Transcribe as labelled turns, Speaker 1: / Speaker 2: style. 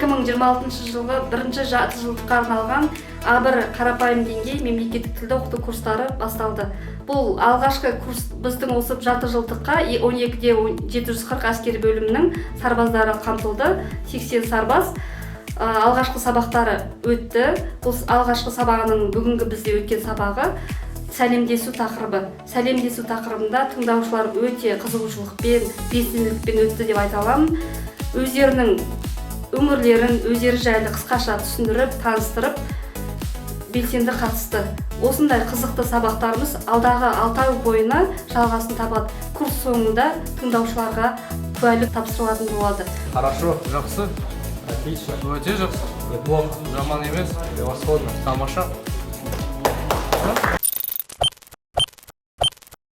Speaker 1: 2026 жылғы бірінші жарты жылдыққа арналған А1 қарапайым деңгей мемлекеттік тілді оқыту курстары басталды. Бұл алғашқы курс. Біздің осы жарты жылдыққа 12-де 740 әскери бөлімнің сарбаздары қамтылды, 80 сарбаз. Алғашқы сабақтары өтті. Бұл алғашқы сабағының, бүгінгі бізде өткен сабағы сәлемдесу тақырыбы. Сәлемдесу тақырыбында тыңдаушылар өте қызығушылықпен, белсенділікпен өтті деп айта аламын. Өздерінің өңірлерін, өздері жайлы қысқаша түсіндіріп, таныстырып, белсенді қатысты. Осындай қызықты сабақтарымыз алдағы 6 ай бойына жалғасын табады. Курс соңында тыңдаушыларға куәлік тапсырылатын болады.
Speaker 2: Хорошо.
Speaker 3: Жақсы.
Speaker 2: Отлично.
Speaker 3: Өте жақсы.
Speaker 2: Неплохо.
Speaker 3: Жаман емес.
Speaker 2: Превосходно.
Speaker 3: Тамаша.